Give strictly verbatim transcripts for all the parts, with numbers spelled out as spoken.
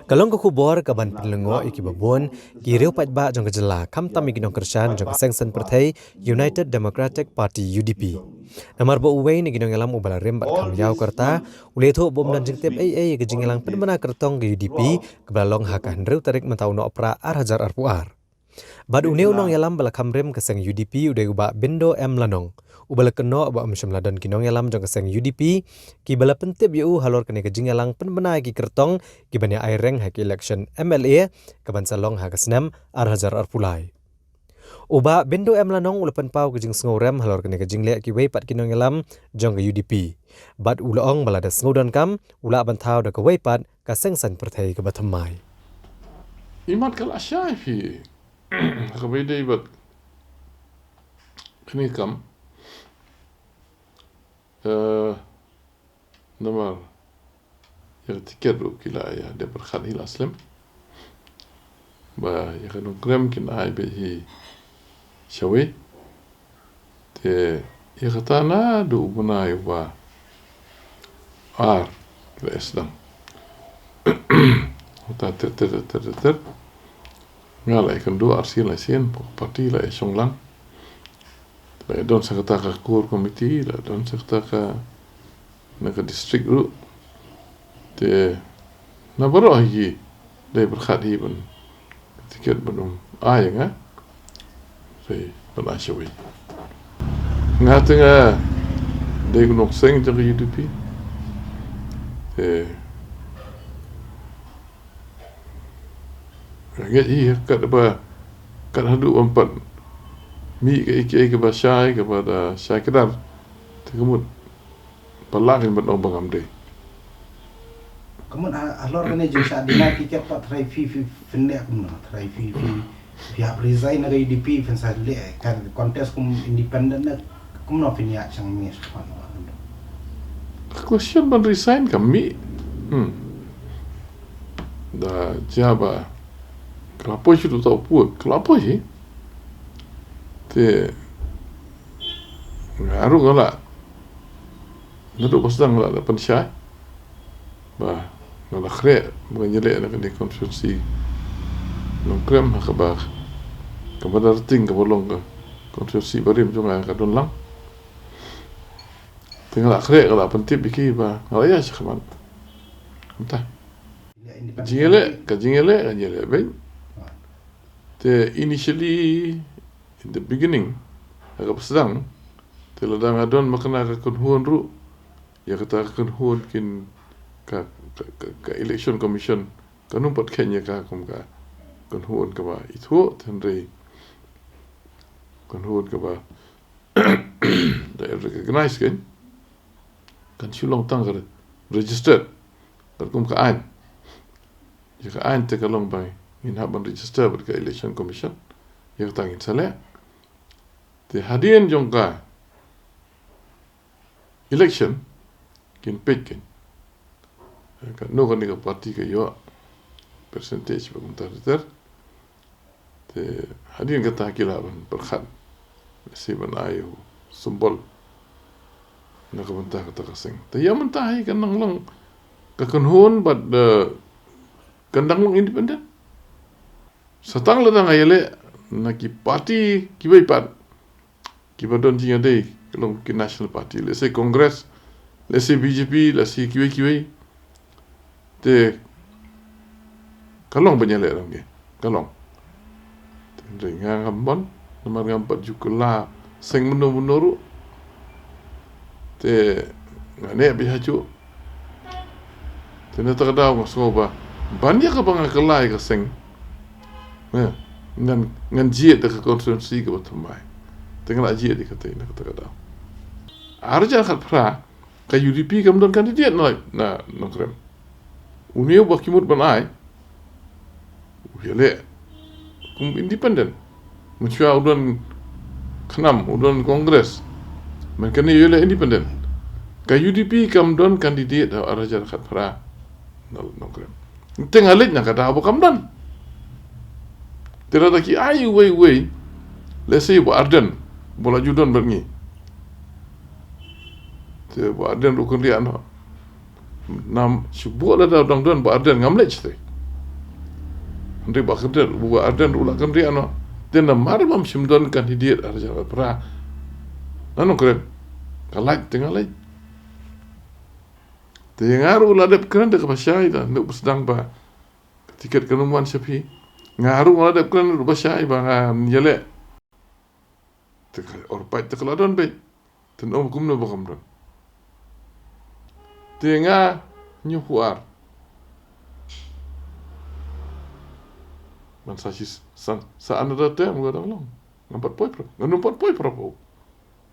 Ka long ka khubor kaban pynlyngngoh ïa kiba bun ki riew paidbah jong ka jylla, khamtam ïa ki nongkyrshan jong ka seng saiñ pyrthei United Democratic Party, U D P. Namar ba uwei na ki nongïalam uba la rim bad kham ïaw ka rta u la ïathuh ba um don jingtip ei ei ïa ka jingïalang pynbna kyrtong ka U D P kaba la long ha ka hynriew tarik mynta u Nohprah ar hajar arphew ar. Bad une u nongïalam ba la kham rim ka seng U D P u dei u Bah Bindo M Lanong, uba la kynnoh ba ym shym la don ki nongïalam jong ka seng U D P kiba la pyntip ïa u halor kane ka jingïalang pynbna ïa ki kyrtong kiban ïa aireng ha ki election M L A kaban sa long ha ka snem ar hajar arphew lai. U Bah Bindo M Lanong u la pynpaw ka jingsngewrem halor kane ka jingleh kiwei pat ki nongïalam jong ka U D P. Bad u la ong ba lada sngewdonkam u lah ban thaw da kawei pat ka seng saiñ pyrthei kaba thymmai. Imat ka la shai phi. Ka bai dei bad kane kam. Eh, namar ïa ka tiket ruh ki la ïa dep pyrkhat hi la slem. Ba ïa ka Nongkrem kin ai beit hi shawei. Te ïa kata naduh u bnai uba ar ki la ïa sdang. Uta ter ter ter ter ter. Nga la ïa kynduh arsien laisien, party la ïa shong lang. La ïa don sa kata ka core committee, la don sa kata ka na ka district ruh. Te na baroh hi ki dei pyrkhat hi ban tiket ban ym ai ïa nga. Te ban ai shawei. Nga te nga dei u nongseng jong ka U D P. Te nga ngeit hi kat ba kat haduh ban pat mih kaei kaei kaba shai kaba da shai kdar. Te ka mut ba lah ngin ban ong ba ngam dei. Ka mut ha, halor kane jong shah dina tiket pat tharai phi phi phin leh kumno, tharai phi phi phi hap resign na ka U D P phin sa leh ka contest kum independent na kumno phin ïa shang mih sha khwan. Ka question ban resign ka mih. Hmm. Da jia ba ka la poi shu tu tau pua, ka la poi hi. Te nga ruh nga la naduh ba sdang la da pynshai ba nga la khreh ba ngan ïaleh na kane constituency Nongkrem ha kaba ka Badarting kaba long ka constituency barim jong nga ka don lang. Te nga la khreh nga la pyntip ïa ki ba nga la ïa shakhmat. Mynta jingïaleh ka jingïaleh ka jingïaleh beit. Te initially in the beginning ha kaba sdang te lada nga don ma kane ka kynhun ruh ïa kata ka kynhun kin ka, ka, ka, ka election commission kan ym pat kheiñ ïa ka kum ka kynhun kaba ithuh te hynrei kynhun kaba da recognize kein kan shu long tang ka re-, registered katkum ka aiñ. Ïa ka aiñ te ka long ba ngin hap ban register bad ka election commission ïa kata ngin sa leh. Te hadien jong ka election kin peit kein katno kane ka party ka ïoh percentage ba kumta ter ter. Te hadien kata ki lah ban pyrkhat lehse ban ai u symbol na ka bynta kata ka seng. Te ïa mynta hi kan nang long ka kynhun bad, eh, kan dang long independent. Sa tang lada nga ïaleh na ki party kiwei pat kiba don jingïadei ka long ki national party, lehse Congress, lehse B J P, lehse kiwei kiwei. Te ka long ban ïaleh lang ki, ka long. Te hynrei nga ngam mon namar ngam pat ju kylla seng mynno mynno ruh. Te nga neh beit hajuh. Te na kata ka daw nga sngew ba ban ïa kaba nga kylla ïa ka seng, eh, ngan, ngan jied da ka constituency kaba thymmai. Te nga la jied ïa kata na kata ka daw. Ar hajar khatphra ka U D P kam don candidate na, na Nongkrem. Une uba ki mut ban ai u ïaleh kum independent. Mynshuwa u don KHNAM, u don Congress. Mynta kane u ïaleh independent. Ka U D P kam don candidate ha ar hajar khatphra na Nongkrem. Te nga leit na ka daw ba kam don. Te lada ki ai uwei uwei, lehse u Bah Ardent ba la ju don bad ngi. Te u Bah Ardent ruh kynriah noh. Nam shu buh lada dang don Bah Ardent ngam leit shatei. Hynrei Bah Ardent, Bah Ardent ruh la kynriah noh. Te namar bym shym don candidate ar hajar arphew phra. Ngan ong kren. Ka lait te nga leit. Te nga ruh la dep kren da kaba shai da, ynda u sdang ba ka tiket kan ym wan sha phi. Nga ruh nga la dep kren da kaba shai ba ngan ïaleh. Te ka or pait te ka la don beit. Te ngan ong kumno ba kam don. Te nga hynñiewphew ar. Man sa shi san, sa another term ruh dang long. Ngam pat poi pra, ngam pat poi pra po.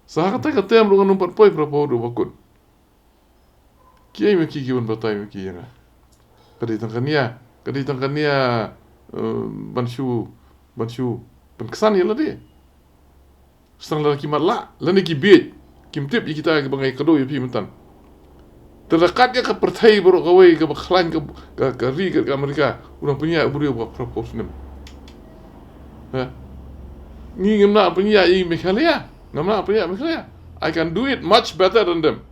Sa ha kata ka term ruh ngam pat poi pra po ruh ba kut. Kiei ma ki ki ban batai ma ki ïa nga. Ka dei tang kane ïa, ka dei tang kane ïa, eh, ban shu, ban shu pynksan ïa lade. Sdang lada ki matlah, lane ki bieit, kim tip ïa kita kiba nga ïakynduh ïa phi mynta. Te lada kat ïa ka pyrthei baroh kawei kaba khlaiñ ka, ka, ka ri ka, ka Amerika, u nang pynïaid u briew ba phra phew snem. Ha? Ngi ngim nang pynïaid ïa Meghalaya, ngim nang pynïaid Meghalaya. I can do it much better than them.